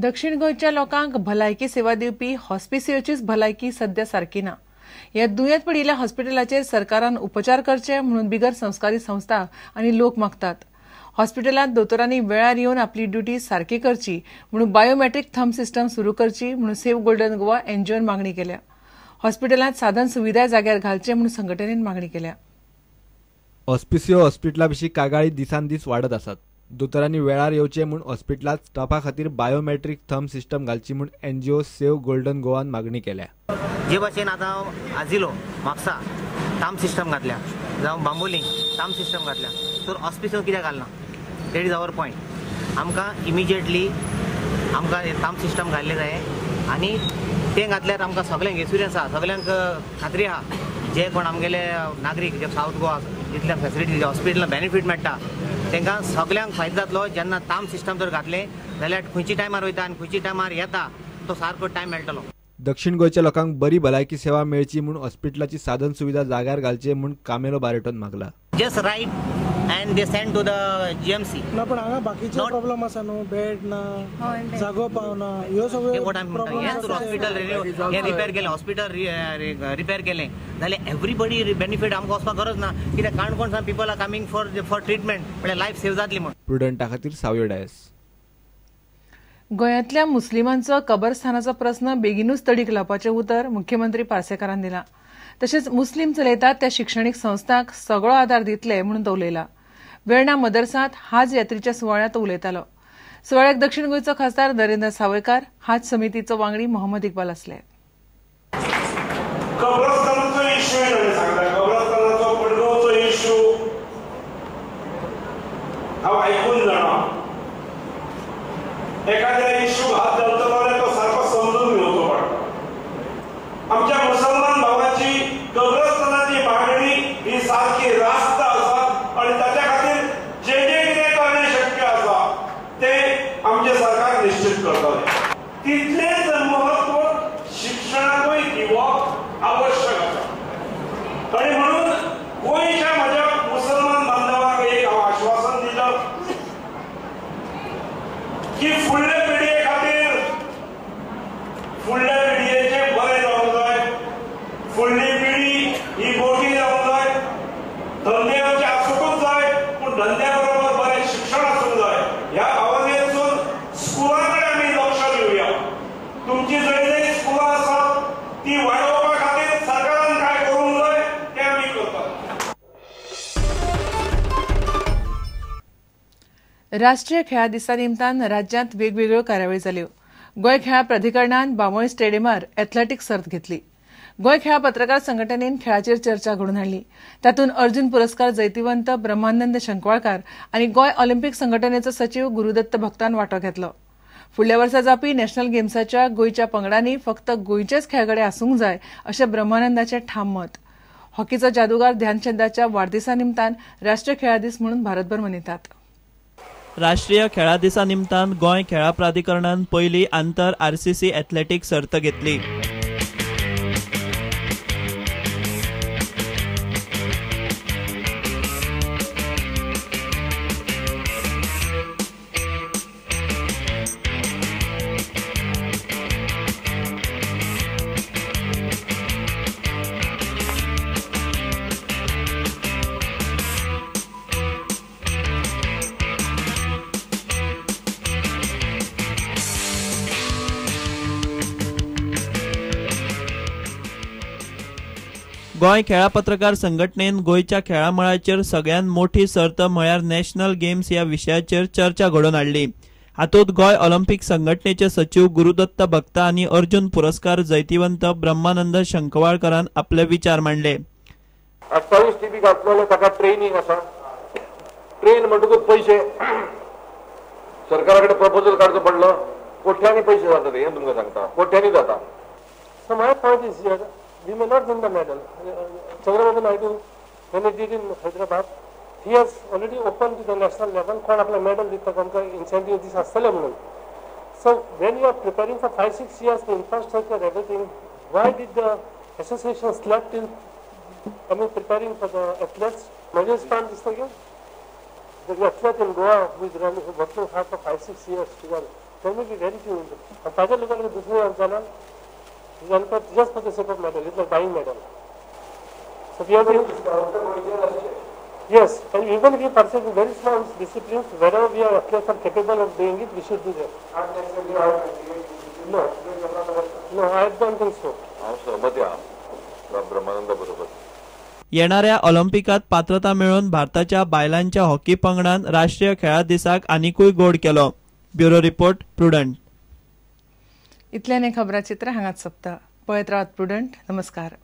दक्षिण गोंयच्या लोकांक भलायकी सेवा दिवपी हॉस्पिसियोचीच भलायकी सध्या सारकी ना. ह्या दुयेंत पडिल्ल्या हॉस्पिटलाचेर सरकारान उपचार करचे म्हणून बिगर संस्कारी संस्था आनी लोक मागतात. हॉस्पिटलांत दोतोरांनी वेळार येवन आपली ड्युटी सारकी करची म्हणून बायोमेट्रीक थंब सिस्टम सुरू करची म्हणून सेव्ह गोल्डन गोवा एनजीओन मागणी केल्या. हॉस्पिटलांत साधन सुविधा जाग्यार घालचे म्हणून संघटनेन मागणी केल्या. हॉस्पिसियो हॉस्पिटला विशीं कागाळी दिसान दीस वाडत आसात. दोतोरांनी वेळार येवचे म्हूण हॉस्पिटलांत स्टाफा खातीर बायोमेट्रीक थंब सिस्टम घालची म्हूण एनजीओ सेव्ह गोल्डन गोवान मागणी केल्या. जे भाशेन आतां आजिलो म्हापसा थंब सिस्टम घातल्या, जावं बांबोली थंब सिस्टम घातल्या, तर हॉस्पिटल कित्याक घालना? That is our point. आमकां इमिजिएटली आमकां थंब सिस्टम घाल्लें जाय आनी तें घातल्यार आमकां सगळ्यांक एक्सपिरियन्स आसा, सगळ्यांक खात्री आसा. जे कोण आमगेले नागरीक जे सावथ गोवा जितल्या फेसिलिटी हॉस्पिटलान बेनिफीट मेळटा तांकां सगळ्यांक फायदो जातलो. जेन्ना थंब सिस्टम जर घातलें जाल्यार खंयच्या टायमार वयता आनी खंयच्या टायमार येता तो सारको टायम मेळटलो. दक्षिण गोंयच्या लोकांक बरी भलायकी सेवा मेळची म्हूण हॉस्पिटलाची साधन सुविधा जाग्यार घालचे म्हूण कामेलो बारेटोन मागला. Just write and they send to the GMC. ना, पण हांगा बाकीचे प्रॉब्लेम आसा न्हू, बेड ना, जागो पावना, ह्यो सगळ्यो प्रॉब्लेम. हॉस्पिटल हे रिपेर केलें, हॉस्पिटल रिपेर केलें जाल्यार एवरीबडी बेनिफीट आमकां वचपाक गरज ना. कित्याक Canacona people are coming for treatment, म्हळ्यार लायफ सेव जातली म्हूण. प्रुडंटा खातीर सावयो डायस. गोंयांतल्या मुस्लिमांचो कबरस्थानाचो प्रस्न बेगीनूच तडीक लावपाचें उतर मुख्यमंत्री पार्सेकारान दिलां. तशेंच मुस्लीम चलयतात त्या शिक्षणीक संस्थांक सगळो आदार दितले म्हणून तो उलयला. वेर्णा मदरसांत हाज यात्रेच्या सुवाळ्यांत उलयतालो. सुवाळ्याक दक्षिण गोंयचो खासदार नरेंद्र सावयकार, हाज समितीचो वांगडी मोहम्मद इक्बाल आसले. कब्रस्तानाचो इश्यू सांगता, कब्रस्तानाचो पडगांवचो इश्यू हांव आयकून जाणा. एखाद्या इश्यू हात घालतलो जाल्यार तो सारको समजून घेवचो पडटा. आमच्या मुसलमान भावाची कब्रस्तानाची मागणी ही सारकी रास्त आसा आनी ताच्या खातीर जे जे कितें करणे शक्य आसा तें आमचें सरकार निश्चित करतलें. तितलेंच म्हत्व शिक्षणाकूय दिवप आवश्यक आसा आनी म्हणून गोंयच्या म्हज्या मुसलमान बांधवांक एक हांव आश्वासन दिलां की फुडले पिळगे खातीर, फुडल्या पिळगेचें बरें जावंक जाय, फुडली पिळगी ही मोठी जावंक जाय, धंदे आमचे आसूंकूच जाय पूण धंद्या बरोबर बरें शिक्षण आसूंक जाय. ह्या भावनेतून स्कुलां कडेन आमी लक्ष दिवया. तुमची जंय जंय स्कुलां आसात ती वाडोवपा खातीर सरकारान काय करूंक जाय तें आमी करतात. राष्ट्रीय खेळा दिसा निमतान राज्यांत वेगवेगळ्यो कार्यावळी जाल्यो. गोंय खेळां प्राधिकरणान बांबोळी स्टेडियमार एथलेटीक सर्त घेतली. गोंय खेळां पत्रकार संघटनेन खेळाचेर चर्चा घडोवन हाडली. तातूंत अर्जुन पुरस्कार जैतिवंत ब्रह्मानंद शंकवाळकार आनी गोंय ऑलिम्पिक संघटनेचो सचीव गुरुदत्त भक्तान वांटो घेतलो. फुडल्या वर्सा जावपी नॅशनल गेम्साच्या गोंयच्या पंगडांनी फक्त गोंयचेच खेळगडे आसूंक जाय अशें ब्रह्मानंदाचें ठाम मत. हॉकीचो जादूगार ध्यानचंदाच्या वाडदिसा निमतान राष्ट्रीय खेळां दीस म्हणून भारतभर मनयतात. राष्ट्रीय खेळां दिसा निमतान गोंय खेळां प्राधिकरणान पयली आंतर आरसीसी एथलेटीक सर्त घेतली. गोंय खेळां पत्रकार संघटनेन गोंयच्या खेळां मळाचेर सगळ्यांत मोठी सर्त म्हळ्यार नॅशनल गेम्स ह्या विशयाचेर चर्चा घडोवन हाडली. हातूंत गोंय ऑलिम्पिक संघटनेचे सचीव गुरुदत्त भक्ता आनी अर्जुन पुरस्कार जैतिवंत ब्रह्मानंद शंकवाळकरान आपले विचार मांडले. 28 टीबी घातलेलो ताका ट्रेनिंग आसा. ट्रेन म्हणटकूच पयशे सरकारा कडेन प्रपोजल काडचो पडलो, कोट्यांनी पयशे जातात हें तुमकां सांगता, कोट्यांनी जाता. So my point is here, we may not win the medal. Chandrababu Naidu, when he did in Hyderabad, he has already opened to the national level. कोण आपला medal दिता, तांकां incentive दीस आसतले म्हणून. So when you are preparing for 5-6 years, the infrastructure, everything, why did the association slept in, I mean, preparing for the athletes? म्हजें स्थान दिसता की the athlete in Goa who is running, who working hard for 5-6 years to run, There may be very few. आनी ताजे लोकांक दुसरे जाल्यार just for the sake of medal, it's like buying medal. So we have to, yes, and even if we pursue very small disciplines, wherever we are athletes are capable of doing it, we should do that. No, no, I don't think so. हांव सहमती आहा ब्रह्मानंदा बरोबर. येणाऱ्या ऑलिम्पिकात पात्रता मेळोवन भारताच्या बायलांच्या hockey पंगडान राष्ट्रीय खेळा दिसाक आनिकूय गोड केलो. Bureau report, Prudent. इतल्यान हें खबराचित्र हांगाच सोंपता. पळयत रावात प्रुडंट. नमस्कार.